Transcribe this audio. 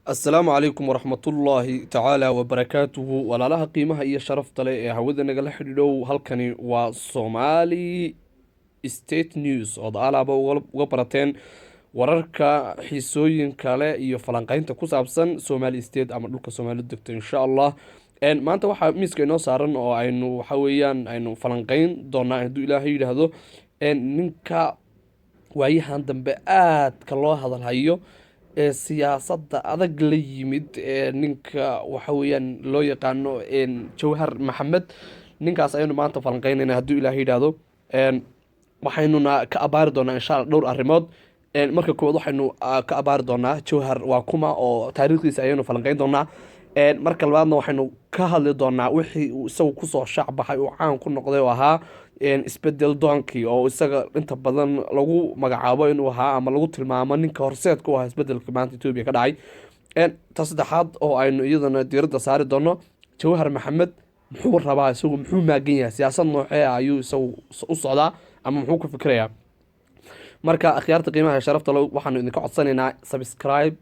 Asalaamu calaykum waraxmatullaahi tacaala wabarakaatuhu. Walaalaha qiimaha iyo sharafta leh ee hawada nagala xidhiidhow, halkani waa Somali State News ood alaaba uga barateen wararka xiisooyin kale iyo falanqeynta ku saabsan Somali State ama dhulka Soomaalidu degto, insha Allah. Maanta waxaa miiska inoo saaran oo aynu waxa weeyaan aynu falanqeyn doonaa, hadduu Ilaahay yidhaahdo, ninka waayahan dambe aadka loo hadalhayo ee siyaasadda adag la yimid, ee ninka waxa weeyaan loo yaqaano Jawhar Maxamed. Ninkaas ayaynu maanta falanqeynayna, hadduu Ilaahay yidhaahdo. Waxaynuna ka abaari doonaa, insha Allah, dhowr arrimood. Marka koowaad waxaynu ka abaari doonaa Jawhar waa kuma oo taariikhdiisa ayaynu falanqeyn doonaa. Marka labaadna waxaynu ka hadli doonaa wixii uu isagu kusoo shaac baxay, uu caan ku noqday, oo ahaa isbedel doonkii, oo isaga inta badan lagu magacaabo inuu ahaa ama lagu tilmaamo ninka horseedka u ahaa isbedelka maanta Etoobiya ka dhacay. Ta saddexaad oo aynu iyadana diiradda saari doono, Jawhar Maxamed muxuu rabaa isagu? Muxuu maagan yahay? Siyaasad noocee ah ayuu isagu u socdaa ama muxuu ku fikirayaa? Marka akhyaarta qiimaha sharafta le, waxaanu idinka codsanaynaa subscribe.